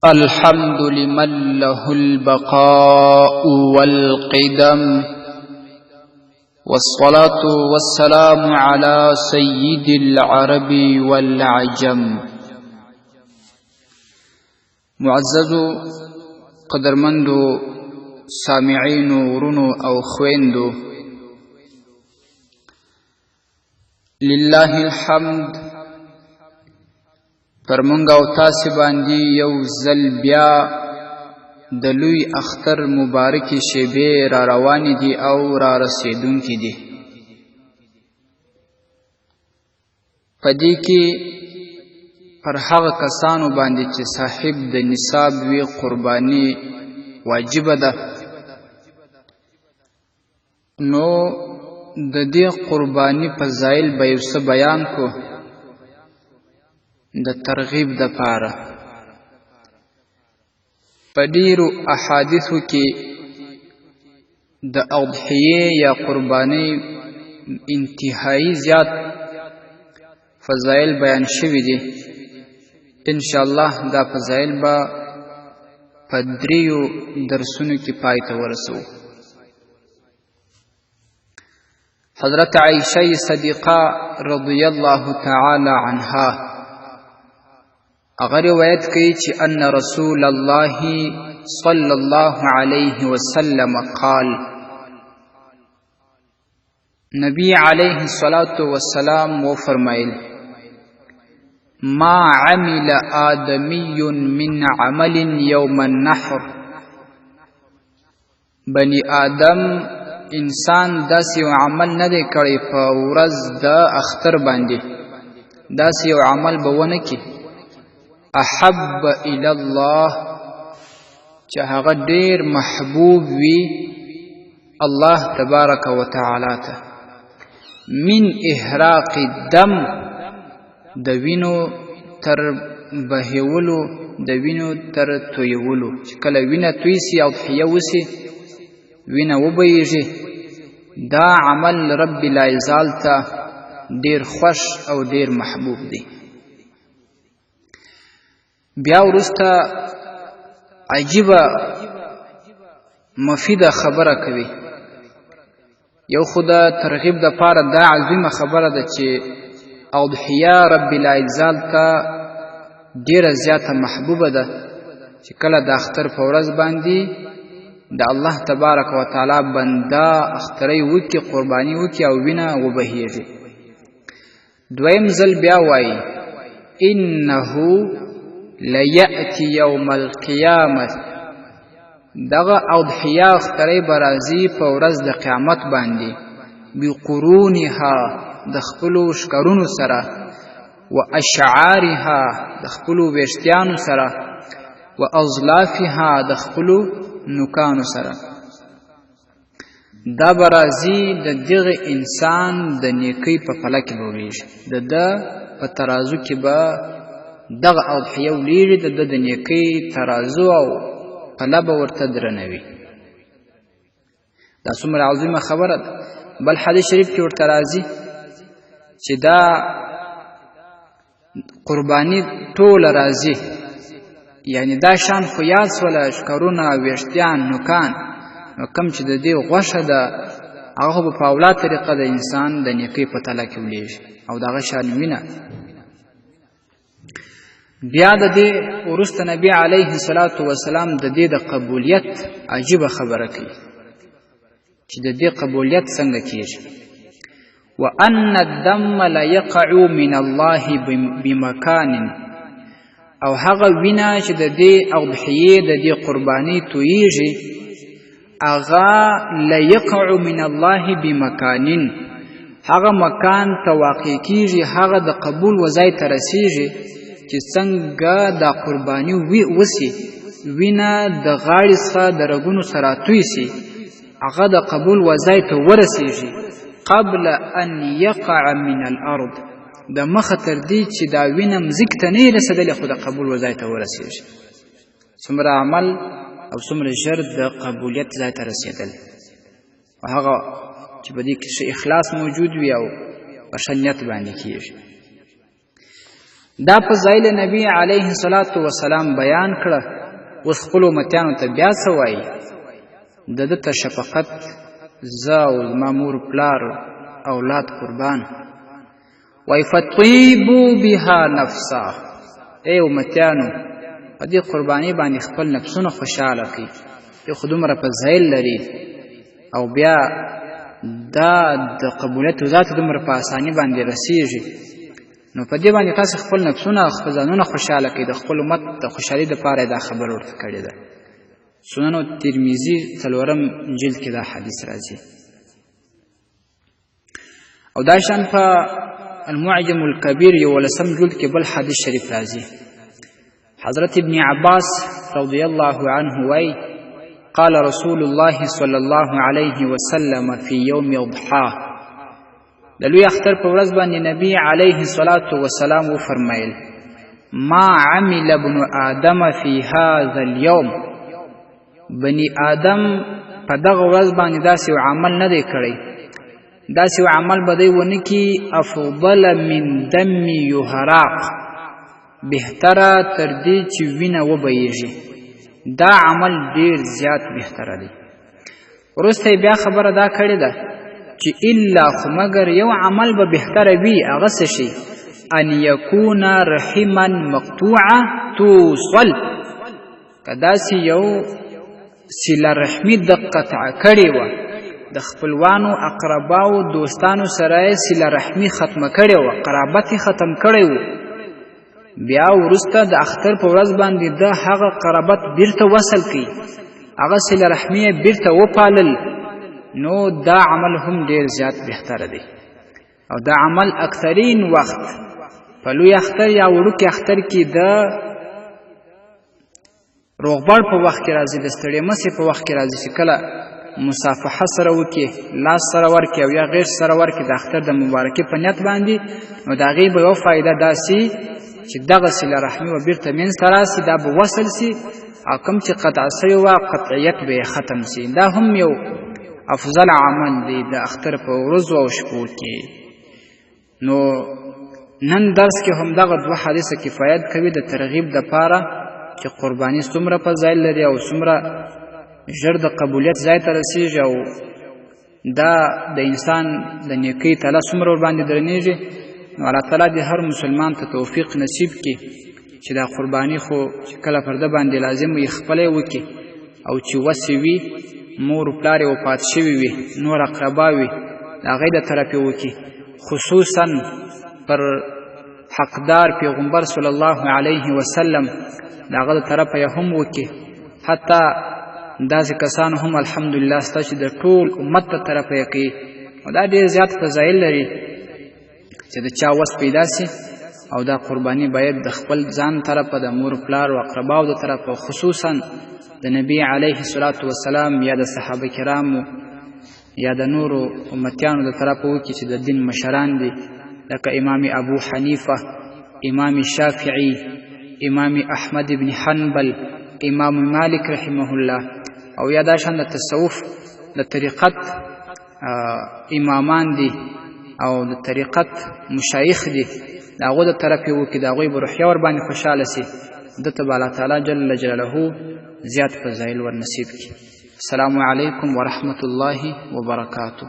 الحمد لمن له البقاء والقدم، والصلاة والسلام على سيد العرب والعجم. معززو قدرمندو سامعینو ورونو او خویندو، لله الحمد پر مونږ او تاسې باندې یو ځل بیا د لوی اختر مبارکې شیبې را روانې دي او را رسېدونکې دي. په دې کې پر هغه کسانو باندې چې صاحب د نصاب وي قرباني واجبه ده، نو د دې قرباني فضایل به یو څه بیان کو د ترغیب د پاره. په ډیرو احادیثو کې د اضحیې یا قرباني انتهایی زیات فضایل بیان شوي دي. ان شاء الله دا فضایل به په دریو درسونو کې پای ته ورسوو. حضرت عائشہ صدیقہ رضی الله تعالی عنها هغه روایت کوي چې ان رسول الله صلی الله علیه وسلم قال، نبی علیه الصلاة والسلام و فرمایل: ما عمل آدمی من عمل یوم النحر. بنی آدم انسان داسې یو عمل نه دی کړی په ورځ د اختر باندې، داسې یو عمل به ونه کړي احب الی الله، چې هغه ډیر محبوب وي الله تبارک وتعالی ته، من احراق الدم، د وینو تر بهیولو، د وینو تر تویولو. چې کله وینه توی سي او اضحیه وسي، وینه وبهیږي، دا عمل رب العزال ته ډیر خوښ او ډیر محبوب دی. بیا وروسته عجیبه مفیده خبره کوي. یو خو د ترغیب د پاره دا عظیمه خبره ده چې اضحیه رب العزال ته ډیره زیاته محبوبه ده، چې کله د اختر په ورځ باندې د الله تبارک وتعالی بنده اخترۍ وکړي، قرباني وکړي او وینه وبهیږي. دویم ځل بیا وایي: انه لیأتی یوم القیامة، دغه اضحیه اخترۍ به راځي په ورځ د قیامت باندې، بقرونها، د خپلو ښکرونو سره، و اشعارها، د خپلو ویښتیانو سره، و اظلافها، د خپلو نوکانو سره. دا به راځي د دغه انسان د نیکۍ په پله کې به ولیږي، د ده په ترازو کې به دغه اضحیه ولیږي، د ده د نیکۍ ترازو او پله به ورته درنه وي. دا څومره عظیمه خبره ده. بل حدیث شریف کې ورته راځي چې دا قربانی ټوله راځي، یعنی دا شان خو یاد سوله، ښکرونه، ویښتیان، نوکان، نو کوم چې د دې غوښه ده هغه خو به په اولا طریقه د انسان د نیکۍ په تله کې ولیږي او د هغه شان وینه. بیا د دې وروسته نبی علیه الصلاة والسلام د دې د قبولیت عجیبه خبره کوي چې د دې قبولیت څنګه کیږي. وان الدم لا يقع من الله بمكان، او هغه وینه چې د دې اضحیې د دې قرباني تویږي، هغه لا يقع من الله بمكان، هغه مکان ته واقع کیږي، هغه د قبول وځای ته رسیږي چې څنګه دا قرباني وسي، وینه د غاړې څخه د رګونو سره توی سي، هغه د قبول وځای ته ورسیږي قبل ان يقع من الارض، د مخه تر دې چې دا وینه مځکې ته نه رسېدلې خو د قبول وځای ته ورسیږي. څومره عمل او څومره ژر د قبولیت ځای ته رسېدل، هغه چې په دې کې ښه اخلاص موجود وي او په ښه نیت باندې کیږي. دا فضایل نبی علیه الصلاة والسلام بیان کړه. اوس خپلو امتیانو ته بیا څه وایي؟ د ده تر شفقت زه او زما مور پلار اولاد قربان. وایي فطیبو بها نفسا، ای امتیانو په دې قرباني باندې خپل نفسونه خوشحاله کړئ. یو خو دومره فضایل لري او بیا دا د قبولیت ذات دومره په اساني باندې رسیږي، نو په دې باندې تاسو خپل نفسونه خپل ځانونه خوشحاله کړئ. د خپل امت د خوشحالي دپاره دا خبره ورته کړې ده. سنن ترمذي څلورم جلد کې دا حدیث راځي. او دا شان په المعجم الکبیر یولسم جلد کې بل حدیث شریف راځي. حضرت ابن عباس رضی الله عنه وای قال رسول الله صلی الله علیه وسلم فی یوم اضحى، د لوی اختر په ورځ باندې نبی علیه الصلاة والسلام وفرمایل ما عمل ابن آدم فی هذا اليوم، بنی آدم په دغه ورځ باندې داسې یو عمل نه دی کړی، داسې یو عمل به دی ونه کړي افضل من دم یهراق، بهتره تر دې چې وینه وبهیږي، دا عمل ډیر زیات بهتره دی. وروسته یې بیا خبره دا کړې ده چې الا خو مګر یو عمل به بهتره وي، هغه څه شي؟ ان یکون رحما مقطوعه توصل، که داسې یو صله رحمي د قطع کړې وه، د خپلوانو اقرباو دوستانو سره یې صله رحمي ختمه کړې وه، قرابت یې ختم کړی و، بیا وروسته د اختر په ورځ باندې د هغه قرابت بیرته وصل کړي، هغه صله رحمي یې بیرته وپالل، نو دا عمل هم ډیر زیات بهتره دی. او دا عمل اکثرین وخت په لوی اختر یا وړوکي اختر کې د روغبړ په وخت کې راځي، د ستړې مسې په وخت کې راځي، چې کله مصافحه سره وکړي، لاس سره ورکړي او یا غېږ سره ورکړي د اختر د مبارکي په نیت باندې، نو د هغې به یوه فایده داسي چې دغه صله رحمي به بیرته منځته راسي، دا به وصل سي، او کوم چې قطع سوې وه قطعیت به یې ختم سي. دا هم یو افضل عمل دی د اختر په ورځو او شپو کې. نو نن درس کې هم دغه دوه حدیثه کفایت کوي د ترغیب دپاره چې قرباني څومره فضایل لري او څومره ژر د قبولیت ځای ته رسیږي، او دا د انسان د نیکۍ تله څومره ورباندې درنیږي. نو الله تعالی دې هر مسلمان ته توفیق نصیب کړي چې دا قرباني خو چې کله پر ده باندې لازم وي خپله یې وکړي، او چې وس یې وي مور و پلار یې وفات شوي وي، نور اقربا وي، د هغې د طرفې وکړي، خصوصا پر حقدار پیغمبر صلی الله علیه وسلم د هغه د طرفه یې هم وکړي. حتی داسې کسان هم الحمدلله سته چې د ټول امت د طرفه یې کوي، او دا ډېر زیات فضایل لري چې د چا وس پیدا سي، او دا قرباني باید د خپل ځان طرفه، د مور پلار او اقرباو د طرفه، خصوصا د نبی علیه الصلاة والسلام یا د صحابه کرامو یا د نورو امتیانو د طرفه وکړي چې د دین مشران دي، لکه امام ابو حنیفه، امام شافعي، امام احمد بن حنبل، امام مالک رحمه الله، او یا دا شان د تصوف د طریقت امامان دي او د طریقت مشایخ دي، د هغو د طرفې وکړي، د هغوی به روحیه ورباندې خوشحاله سي، ده ته به الله تعالی جل جلاله زیات فضایل ورنصیب کړي. السلام علیکم ورحمة الله وبرکاته.